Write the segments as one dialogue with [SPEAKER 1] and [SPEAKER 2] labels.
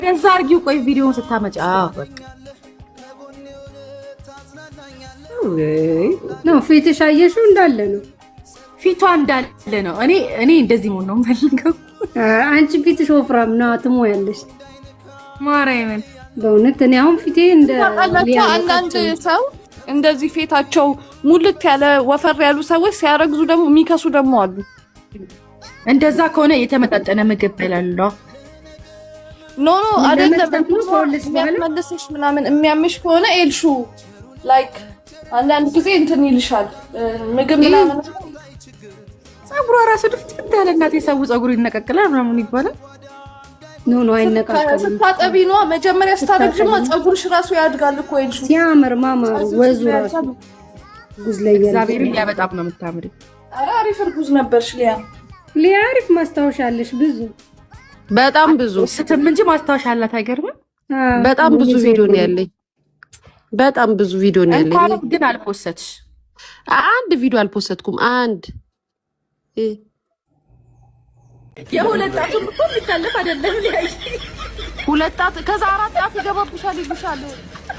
[SPEAKER 1] ከዛ አርጊው። ቆይ ቪዲዮውን ስታመጪ በቃ
[SPEAKER 2] ነው ፊትሽ አየሽው እንዳለ ነው።
[SPEAKER 1] ፊቷ እንዳለ ነው። እኔ እንደዚህ መሆን ነው የምፈልገው።
[SPEAKER 2] አንቺ ፊትሽ ወፍራም ነው ትሞያለሽ።
[SPEAKER 1] ማርያምን
[SPEAKER 2] በእውነት እኔ አሁን ፊቴ እንደ
[SPEAKER 3] አንዳንድ ሰው እንደዚህ ፊታቸው ሙልት ያለ ወፈር ያሉ ሰዎች ሲያረግዙ ደግሞ የሚከሱ ደግሞ አሉ።
[SPEAKER 1] እንደዛ ከሆነ የተመጣጠነ ምግብ በላለሁ።
[SPEAKER 3] No no አይደለም፣ የሚያመልስሽ ምናምን የሚያምሽ ከሆነ ኤልሹ like አንዳንድ ጊዜ እንትን ይልሻል ምግብ ምናምን።
[SPEAKER 1] ፀጉሯ ራሱ ድፍት ያለ እናቴ፣ ሰው ፀጉሩ ይነቀቅላል ምናምን ይባላል።
[SPEAKER 2] No no አይነቃቀልም።
[SPEAKER 3] ስታጠቢ ነዋ መጀመሪያ ስታረግዥማ ፀጉርሽ ራሱ ያድጋል እኮ ኤልሹ።
[SPEAKER 2] ሲያምር ማማሩ ወዙ ራሱ ጉዝ ላይ
[SPEAKER 1] እግዚአብሔርን ሊያ በጣም ነው የምታምሪው።
[SPEAKER 3] ኧረ አሪፍ እርጉዝ ነበርሽ ሊያ።
[SPEAKER 2] ሊያ አሪፍ ማስታወሻ አለሽ ብዙ፣
[SPEAKER 4] በጣም ብዙ
[SPEAKER 1] ስትም እንጂ ማስታወሻ አላት። አይገርምም?
[SPEAKER 4] በጣም ብዙ ቪዲዮ ነው ያለኝ። በጣም ብዙ ቪዲዮ ነው ያለኝ።
[SPEAKER 1] እንኳንም ግን አል post ሽ።
[SPEAKER 4] አንድ ቪዲዮ አል post ኩም። አንድ
[SPEAKER 1] የሁለት ጣቱን እኮ የሚታለፍ አይደለም።
[SPEAKER 4] ሁለት ጣት ከዛ አራት ጣት ይገባብሻል ይሉሻል።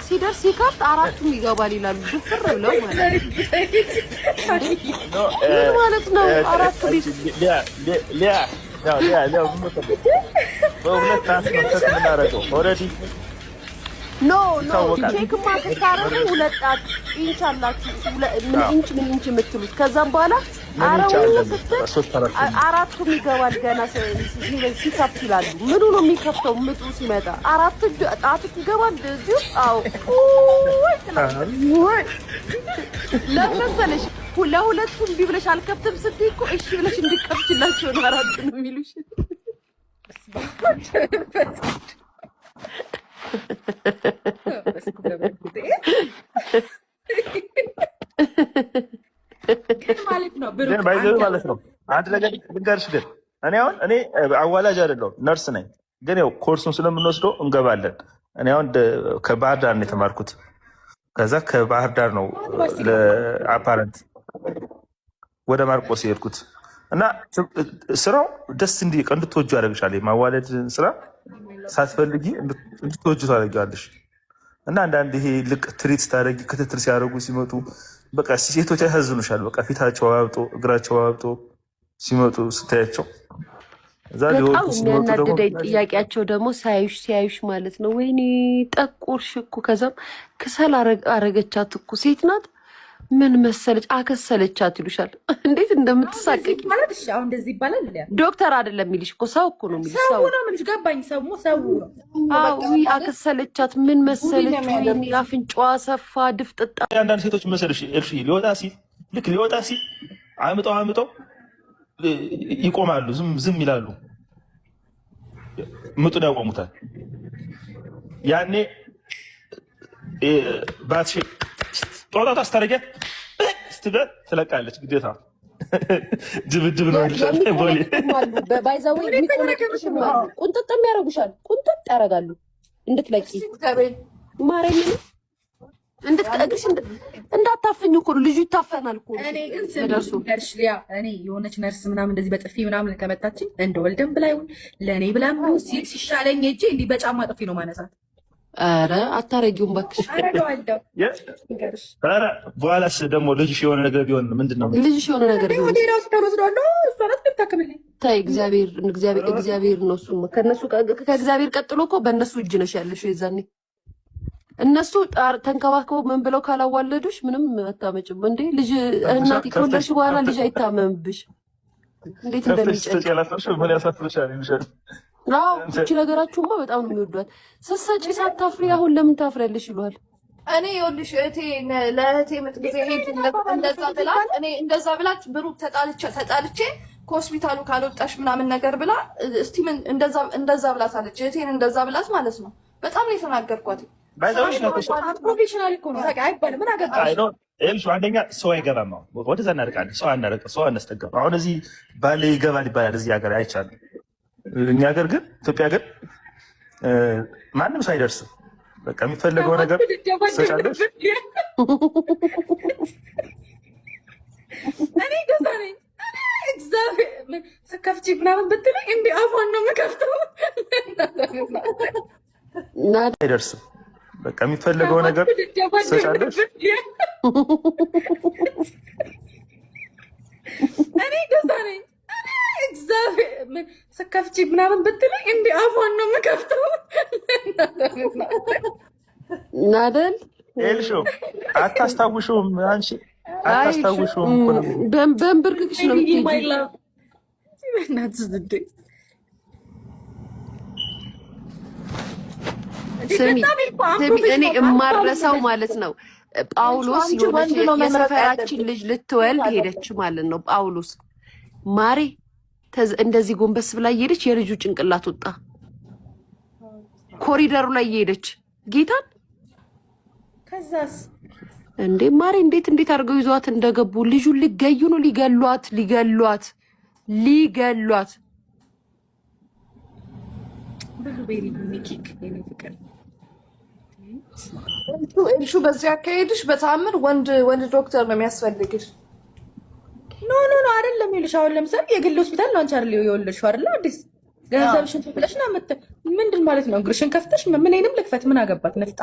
[SPEAKER 4] ሲደርስ ሲከፍት አራቱም ይገባል ይላሉ። ድፍር ብለው ማለት ምን ማለት ነው? አራቱ ቤት
[SPEAKER 5] ሊያ ሊያ ሊያ በሁለት ጣት ነው የምናደርገው already።
[SPEAKER 4] No no፣ check ማ ስታረጉ ሁለት ጣት ኢንች አላችሁ፣ ምን ኢንች ምን ኢንች የምትሉት፣ ከዛም በኋላ አረው ስትል አራቱም ይገባል ገና ሲከፍት ይላሉ። ምኑ ነው የሚከፍተው? ምጡ ሲመጣ አራቱ ጣቱ ይገባል እዚሁ። አዎ ወይ ለምን መሰለሽ ለሁለቱም እምቢ ብለሽ አልከፍትም ስትይ እኮ እሺ ብለሽ እንድከፍችላቸው ነው አራቱ ነው የሚሉሽ።
[SPEAKER 5] ማለት ነው። አንድ ነገር ልንገርሽ ግን እኔ አሁን እኔ አዋላጅ አይደለሁም ነርስ ነኝ። ግን ያው ኮርሱን ስለምንወስደው እንገባለን። እኔ አሁን ከባህር ዳር ነው የተማርኩት። ከዛ ከባህር ዳር ነው ለ apparent ወደ ማርቆስ የሄድኩት እና ስራው ደስ እንዲ እንድትወጁ ያደርግሻል። የማዋለድ ስራ ሳትፈልጊ እንድትወጁ ታደርጊዋለሽ። እና አንዳንድ ይሄ ልቅ treat ስታደርጊ ክትትል ሲያደርጉ ሲመጡ በቃ ሴቶች ያሳዝኑሻል። በቃ ፊታቸው አብጦ እግራቸው አብጦ ሲመጡ ስታያቸው
[SPEAKER 4] በጣም የሚያናድደኝ ጥያቄያቸው ደግሞ ሳያዩሽ ሲያዩሽ ማለት ነው። ወይኔ ጠቆርሽ እኮ ከዛም ክሰል አረገቻት እኮ ሴት ናት ምን መሰለች አከሰለቻት ይሉሻል። እንዴት እንደምትሳቀቂ
[SPEAKER 1] ማለት እሺ፣ አሁን እንደዚህ ይባላል።
[SPEAKER 4] ዶክተር አይደለም የሚልሽ እኮ ሰው እኮ ነው የሚልሽ።
[SPEAKER 1] ሰው ነው የሚልሽ። ገባኝ። ሰው ሰው
[SPEAKER 4] አዎ፣ አከሰለቻት ምን መሰለች፣ ወይኔ አፍንጫዋ ሰፋ ድፍጥጣ።
[SPEAKER 5] አንዳንድ ሴቶች መሰለሽ እሺ፣ ሊወጣ ሲል ልክ ሊወጣ ሲል አምጠው አምጠው ይቆማሉ፣ ዝም ዝም ይላሉ፣ ምጡን ያቆሙታል። ያኔ ባትሽ ጧጧ ስታደርጊያት ስትበል ትለቃለች። ግዴታ ድብድብ ነው ይልሻል።
[SPEAKER 4] By the way ቁንጥጥ የሚያደርጉሻል፣ ቁንጥጥ ያደርጋሉ እንድትለቂ ማርያምን እንድትእግርሽ እንዳታፍኝ እኮ ነው። ልጁ ይታፈናል እኮ።
[SPEAKER 1] እኔ ግን ሊያ እኔ የሆነች ነርስ ምናምን እንደዚህ በጥፊ ምናምን ከመታችኝ እንደ ወልደም ብላ ይሁን ለእኔ ብላ ሲል ሲሻለኝ ሄጄ እንዲህ በጫማ ጥፊ ነው ማነሳት።
[SPEAKER 4] ኧረ አታረጊውም እባክሽ።
[SPEAKER 5] ኧረ በኋላስ ደግሞ ልጅሽ የሆነ ነገር ቢሆን ምንድን ነው?
[SPEAKER 4] ልጅሽ የሆነ ነገር ቢሆን
[SPEAKER 1] ሌላ ሆስፒታል ወስደዋለሁ። እሷ ናት የምታክምልኝ።
[SPEAKER 4] ተይ፣ እግዚአብሔር እግዚአብሔር ነው እሱማ። ከእነሱ ከእግዚአብሔር ቀጥሎ እኮ በእነሱ እጅ ነሽ ያለሽው። የዛኔ እነሱ ተንከባክበው ምን ብለው ካላዋለዱሽ ምንም አታመጭም። እንዴ ልጅ እናቴ ከወለድሽ በኋላ ልጅ አይታመምብሽ እንዴት እንደሚጨንቅ።
[SPEAKER 5] ምን ያሳፍርሻል ይልሻል።
[SPEAKER 4] አዎ እቺ ነገራችሁማ በጣም ነው የሚወዷት። ስትሰጪ ሳታፍሪ አሁን ለምን ታፍሪያለሽ ይሏል።
[SPEAKER 3] እኔ ይኸውልሽ እህቴ ለእህቴ ምጥ ጊዜ ሄድ እንደዛ ብላት እኔ እንደዛ ብላት ብሩክ ተጣልቼ ተጣልቼ ከሆስፒታሉ ካልወጣሽ ምናምን ነገር ብላ እስቲ ምን እንደዛ እንደዛ ብላት አለች። እህቴን እንደዛ ብላት ማለት ነው። በጣም ነው የተናገርኳት።
[SPEAKER 1] Professional እኮ ነው አይባልም። ምን አገባሽ?
[SPEAKER 5] አንደኛ ሰው አይገባም። አሁን ወደዛ እናርቃለን። ሰው አናርቅ፣ ሰው አናስጠጋም። አሁን እዚህ ባል ይገባል ይባላል። እዚህ ሀገር አይቻልም። እኛ ሀገር ግን ኢትዮጵያ ግን ማንም ሰው አይደርስም። በቃ የሚፈለገው ነገር ትሰጫለሽ።
[SPEAKER 1] እኔ ገዛ ነኝ። እግዚአብሔር ስከፍቺ ምናምን ብትለኝ እንደ አፏን ነው የምከፍተው።
[SPEAKER 5] አይደርስም። በቃ የሚፈለገው ነገር ትሰጫለሽ።
[SPEAKER 1] እኔ ገዛ ነኝ። እግዚአብሔር ስከፍቺ ምናምን ብትለኝ እንደ አፏን ነው የምከፍተው።
[SPEAKER 4] አይደል
[SPEAKER 5] ኤልሾ አታስታውሽውም? አንቺ አታስታውሽውም እኮ ነው።
[SPEAKER 4] በንብርክክሽ ነው የምትሄጂው። ስሚ እኔ እማረሳው ማለት ነው ጳውሎስ የሆነች የሰፈራችን ልጅ ልትወልድ ሄደች ማለት ነው። ጳውሎስ ማሬ እንደዚህ ጎንበስ ብላ እየሄደች የልጁ ጭንቅላት ወጣ ኮሪደሩ ላይ እየሄደች ጌታን
[SPEAKER 1] ከዛስ
[SPEAKER 4] እንዴ ማሬ እንዴት እንዴት አድርገው ይዟት እንደገቡ ልጁን ሊገዩ ነው ሊገሏት ሊገሏት ሊገሏት
[SPEAKER 3] እሹ በዚህ አካሄድሽ በተአምር ወንድ ወንድ ዶክተር ነው የሚያስፈልግሽ።
[SPEAKER 1] No no no አይደለም። ይኸውልሽ አሁን ለምሳሌ የግል ሆስፒታል ነው አንቺ አይደል የወለድሽው አይደለ? አዲስ ገንዘብሽን ብለሽ ነው ምንድን ማለት ነው? እግርሽን ከፍተሽ ምንንም ልክፈት ምን አገባት ነፍጣ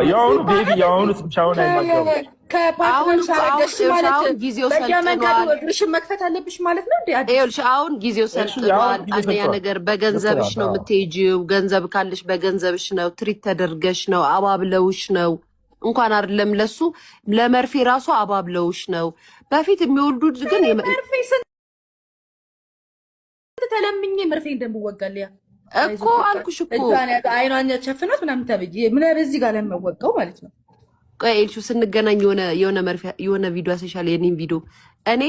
[SPEAKER 5] የአሁኑ baby የአሁኑ ብቻውን አይናገሩም።
[SPEAKER 1] ከ partner ሽ አረገሽ ማለት
[SPEAKER 4] ጊዜው
[SPEAKER 1] በየመንገዱ
[SPEAKER 4] ሰልጥኗል።
[SPEAKER 1] እግርሽን መክፈት አለብሽ ማለት ነው እንዴ? አዲስ
[SPEAKER 4] ይኸውልሽ አሁን ጊዜው ሰልጥኗል። አንደኛ ነገር በገንዘብሽ ነው የምትሄጂው። ገንዘብ ካለሽ በገንዘብሽ ነው፣ treat ተደርገሽ ነው፣ አባብለውሽ ነው። እንኳን አይደለም ለሱ ለመርፌ ራሱ አባብለውሽ ነው። በፊት የሚወልዱት ግን
[SPEAKER 1] መርፌ ስንት ተለምኜ መርፌ እንደምወጋል ያ
[SPEAKER 4] እኮ አልኩሽ እኮ
[SPEAKER 1] አይኗን ሸፍናት ምናምን ተብዬ ምን በዚህ ጋር ለመወጋው ማለት ነው።
[SPEAKER 4] ቆይ ኤልሹ ስንገናኝ የሆነ መርፌ የሆነ ቪዲዮ አሳይሻለሁ። የኔን ቪዲዮ እኔ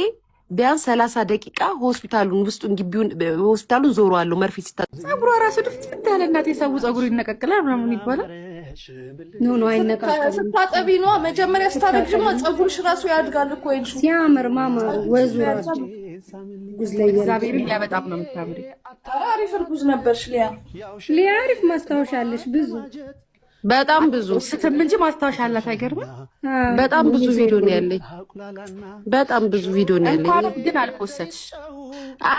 [SPEAKER 4] ቢያንስ 30 ደቂቃ ሆስፒታሉን ውስጡን ግቢውን ሆስፒታሉን ዞሮ አለው መርፌ ሲታ
[SPEAKER 1] ፀጉሯ ራሱ ድፍት ያለ እናት የሰው ፀጉሩ ይነቀቅላል ምናምን ይባላል።
[SPEAKER 2] No no አይነቃቀልም።
[SPEAKER 3] ስታጠቢ ነዋ መጀመሪያ ስታረግዥማ ፀጉርሽ ራሱ ያድጋል እኮ ኤልሹ።
[SPEAKER 2] ሲያምር ማማሩ ወዙ ራሱ ጉዝ ላይ ያለ
[SPEAKER 1] እግዚአብሔርን ሊያ በጣም ነው የምታምሪ።
[SPEAKER 3] ኧረ አሪፍ እርጉዝ ነበርሽ ሊያ።
[SPEAKER 2] ሊያ አሪፍ ማስታወሻ አለሽ ብዙ።
[SPEAKER 4] በጣም ብዙ
[SPEAKER 1] ስትም እንጂ ማስታወሻ አላት። አይገርምም?
[SPEAKER 4] በጣም ብዙ ቪዲዮ ነው ያለኝ። በጣም ብዙ ቪዲዮ ነው ያለኝ።
[SPEAKER 1] እንኳንም ግን አል post ሽ።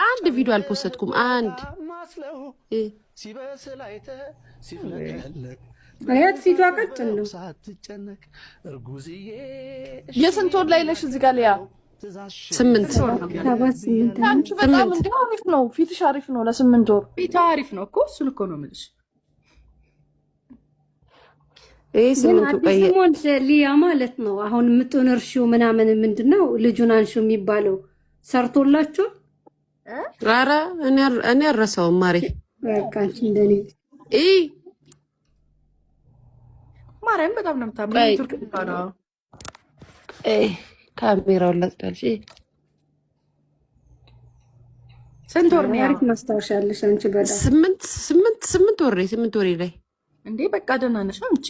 [SPEAKER 4] አንድ ቪዲዮ አል post ኩም። አንድ
[SPEAKER 2] አያት ፊቷ ቀጭን ነው።
[SPEAKER 3] የስንት ወር ላይ ነሽ እዚህ ጋር ሊያ?
[SPEAKER 4] 8።
[SPEAKER 2] 7 8።
[SPEAKER 3] አንቺ በጣም እንዲ አሪፍ ነው ፊትሽ፣ አሪፍ ነው ለ8 ወር።
[SPEAKER 1] ፊቷ አሪፍ ነው እኮ እሱን እኮ ነው የምልሽ።
[SPEAKER 4] ይሄ
[SPEAKER 2] ግን
[SPEAKER 4] 8ቱ
[SPEAKER 2] አዲስ
[SPEAKER 4] ቆይ
[SPEAKER 2] ሞልሽ ሊያ ማለት ነው። አሁን ምጡን እርሺው ምናምን ምንድን ነው ልጁን አንሺው የሚባለው ሰርቶላችሁ?
[SPEAKER 4] ኧረ እኔ አልረሳውም ማሬ።
[SPEAKER 2] በቃ አንቺ እንደኔ
[SPEAKER 4] ኢ
[SPEAKER 1] ማርያም በጣም ነው የምታምሪ።
[SPEAKER 4] ቆይ
[SPEAKER 1] ቱርክ ነው።
[SPEAKER 4] ቆይ ካሜራውን ላጽዳልሽ።
[SPEAKER 1] ስንት ወር ነው?
[SPEAKER 2] አሪፍ ማስታወሻ አለሽ አንቺ በጣም።
[SPEAKER 4] ስምንት ስምንት 8 ወሬ 8 ወሬ ላይ።
[SPEAKER 1] እንዴ በቃ ደህና ነሽ አንቺ።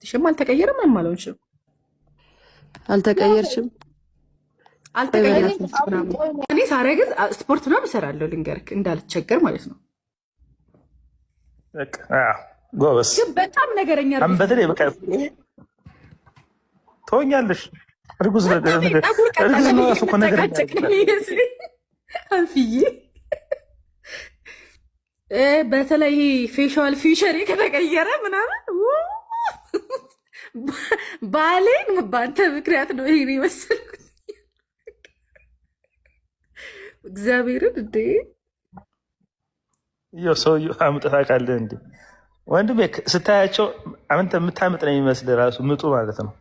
[SPEAKER 1] ትሽም አልተቀየረም ምንም አልሆንሽም።
[SPEAKER 4] አልተቀየርሽም።
[SPEAKER 1] አልተቀየረም። እኔ ሳረግዝ ስፖርት ምናምን እሰራለሁ ልንገርክ እንዳልቸገር ማለት ነው።
[SPEAKER 5] በቃ አዎ፣ ጎበዝ።
[SPEAKER 1] ግን በጣም ነገረኛ እርጉዝ
[SPEAKER 5] በተለይ በቃ ትሆኛለሽ። እርጉዝ
[SPEAKER 1] ጠጉር
[SPEAKER 5] እርጉዝ ነው እራሱ እኮ ነገረኛ
[SPEAKER 1] ቀጠለ ነው የሚመስለኝ አንፍዬ። በተለይ facial feature ከተቀየረ ምናምን ባሌን በአንተ ምክንያት ነው ይሄን የመሰልኩት። እግዚአብሔርን እንዴ።
[SPEAKER 5] ይኸው ሰውዬው አምጥተህ ታውቃለህ እንዴ ወንድሜ? ስታያቸው አንተ የምታምጥ ነው የሚመስል ራሱ ምጡ ማለት ነው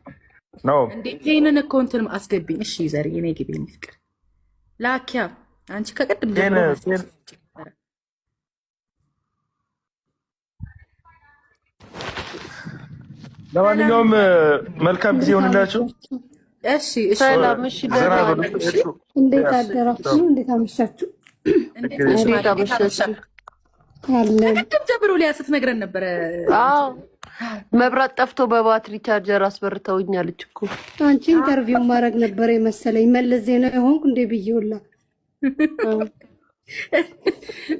[SPEAKER 5] ነው።
[SPEAKER 1] እንዴ ይሄንን እኮ እንትን አስገብኝ። እሺ ዘር የኔ ግቢ የኔ ፍቅር ላኪያ አንቺ ከቅድም ጀምሮ ነበረ።
[SPEAKER 5] ለማንኛውም መልካም ጊዜ ይሆንላችሁ።
[SPEAKER 1] እሺ እሺ።
[SPEAKER 4] ሰላም። እሺ
[SPEAKER 5] ዘና
[SPEAKER 4] ደህና
[SPEAKER 5] በሉ።
[SPEAKER 2] እንዴት አደራችሁ? እንዴት አመሻችሁ?
[SPEAKER 1] እንዴት
[SPEAKER 5] ችግር
[SPEAKER 1] ነሽ?
[SPEAKER 5] የለም።
[SPEAKER 4] እንዴት
[SPEAKER 1] ማሪ? እንዴት
[SPEAKER 4] አመሻችሁ?
[SPEAKER 1] አመሻ?
[SPEAKER 2] አለን።
[SPEAKER 1] ከቅድም ጀምሮ ሊያ ስትነግረን ነበረ።
[SPEAKER 4] አዎ መብራት ጠፍቶ በባትሪ ቻርጀር አስበርተውኛለች እኮ።
[SPEAKER 2] አንቺ interview ማድረግ ነበር የመሰለኝ። መለስ ዜናዊ የሆንኩ እንዴ ብዬ ሁላ።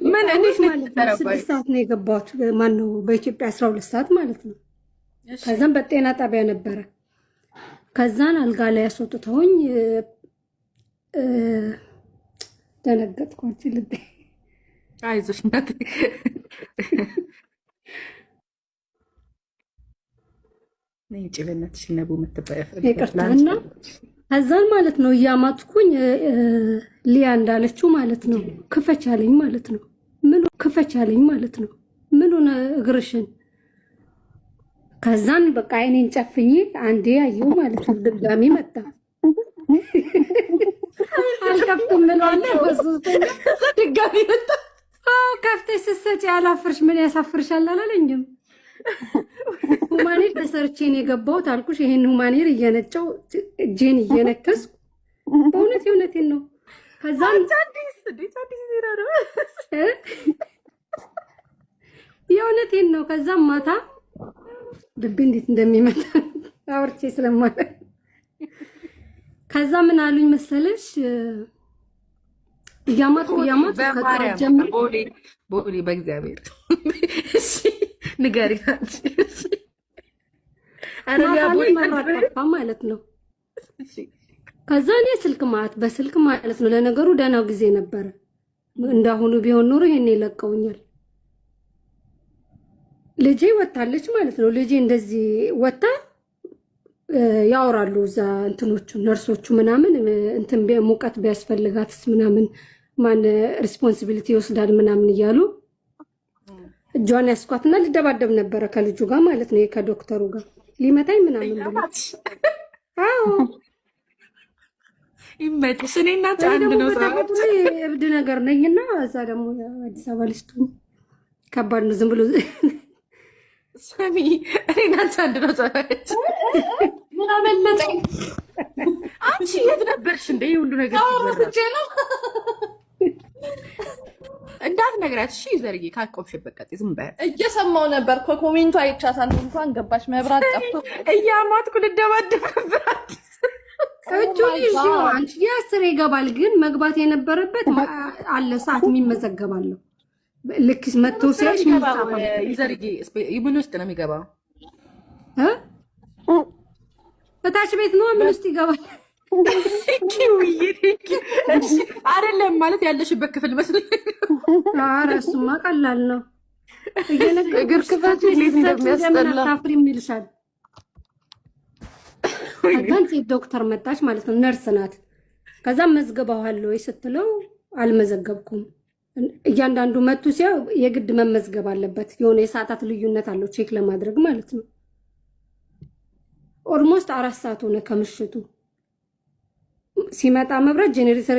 [SPEAKER 1] ምን እንዴት ነው
[SPEAKER 2] ማለት ነው።
[SPEAKER 1] የተሰራው?
[SPEAKER 2] 6 ሰዓት ነው የገባሁት። ማነው በኢትዮጵያ 12 ሰዓት ማለት ነው። ከዛም በጤና ጣቢያ ነበረ። ከዛን አልጋ ላይ ያስወጥተውኝ ደነገጥኩ። አንቺ ልቤ።
[SPEAKER 1] አይዞሽ እናቴ። ነይ ውጪ በእናትሽ፣ ነቡ የምትባይ።
[SPEAKER 2] ይቅርታና ከዛን ማለት ነው እያማጥኩኝ ሊያ እንዳለችው ማለት ነው ክፈች አለኝ ማለት ነው። ምኑ ክፈች አለኝ ማለት ነው። ምኑን? እግርሽን። ከዛን በቃ አይኔን ጨፍኜ አንዴ አየው ማለት ነው። ድጋሚ መጣ። አልከፍትም እለዋለሁ። በሶስተኛ
[SPEAKER 1] ድጋሚ መጣ።
[SPEAKER 2] አዎ፣ ከፍተሽ ስትሰጪ ያላፍርሽ ምን ያሳፍርሻል አላለኝም። Human hair ተሰርቼ ነው የገባሁት አልኩሽ። ይሄን human hair እየነጨው እጄን እየነከስኩ በእውነት የእውነቴን ነው። ከዛም
[SPEAKER 1] አዲስ እንዴት አዲስ ዜና ነው።
[SPEAKER 2] የእውነቴን ነው። ከዛም ማታ ልቤ እንዴት እንደሚመታ አውርቼ ስለማለ ከዛ ምን አሉኝ መሰለሽ፣ እያማጥኩ እያማጥኩ ከጠዋት
[SPEAKER 1] በማርያም
[SPEAKER 2] ጀምሮ
[SPEAKER 1] ቦሌ ቦሌ በእግዚአብሔር እሺ ንገሪኝ አንቺ። እሺ ኧረ
[SPEAKER 2] ማታ ላይ
[SPEAKER 1] ቦሌ
[SPEAKER 2] መብራት ጠፋ ማለት ነው። ከዛ እኔ ስልክ ማለት በስልክ ማለት ነው። ለነገሩ ደህናው ጊዜ ነበረ። እንዳሁኑ ቢሆን ኖሮ ይሄን ይለቀውኛል። ልጄ ወታለች ማለት ነው። ልጄ እንደዚህ ወታ ያወራሉ እዛ እንትኖቹ ነርሶቹ ምናምን፣ እንትን ሙቀት ቢያስፈልጋትስ ምናምን ማን responsibility ይወስዳል ምናምን እያሉ እጇን ያስኳትና ልደባደብ ነበረ ከልጁ ጋር ማለት ነው፣ ከዶክተሩ ጋር ሊመታኝ ምናምን ብሎ። አዎ።
[SPEAKER 1] ይመችሽ። እኔ እናት
[SPEAKER 2] እኔ
[SPEAKER 1] አንድ
[SPEAKER 2] ደግሞ
[SPEAKER 1] ነው።
[SPEAKER 2] በተፈጥሮ እብድ ነገር ነኝና እዛ ደግሞ አዲስ አበባ ልጅ ከባድ ነው። ዝም ብሎ
[SPEAKER 1] ሰሚ፣ እኔ እናንተ አንድ ነው ጸባያችን።
[SPEAKER 3] ምን አመለጠኝ?
[SPEAKER 1] አንቺ የት ነበርሽ እንደ ይህ ሁሉ ነገር ሲወራ?
[SPEAKER 3] አውርቼ ነው።
[SPEAKER 1] እንዳትነግሪያት እሺ። ዘርጌ ካቆምሽበት ቀጥይ፣ ዝም በያት።
[SPEAKER 3] እየሰማው ነበር። ከ comment ኡ አይቻታለሁ። እንኳን ገባች። መብራት ጠፍቶ
[SPEAKER 1] እያማትኩ ልደባደብ ነበር። አዲስ
[SPEAKER 2] እጁን ይዤው አንቺ የአስር ይገባል፣ ግን መግባት የነበረበት አለ ሰዓት የሚመዘገባለሁ። ልክ መጥቶ ሲያይሽ የሚጻፈው
[SPEAKER 1] ዘርጌ ምን ውስጥ ነው የሚገባው?
[SPEAKER 2] እ? እታች ቤት ነው፣ ምን ውስጥ ይገባል?
[SPEAKER 1] አይደለም ማለት ያለሽበት ክፍል መስሎኝ።
[SPEAKER 2] ኧረ እሱማ ቀላል ነው።
[SPEAKER 4] እግር ክፈች እንዴት እንደሚያስጠላ።
[SPEAKER 2] አታፍሪም ይልሻል። ከዛን ሴት ዶክተር መጣች ማለት ነው፣ ነርስ ናት። ከዛም መዝግበዋል ወይ ስትለው አልመዘገብኩም። እያንዳንዱ መቱ ሲያው የግድ መመዝገብ አለበት። የሆነ የሰዓታት ልዩነት አለው check ለማድረግ ማለት ነው። Almost 4 ሰዓት ሆነ ከምሽቱ ሲመጣ መብራት ጄኔሬተር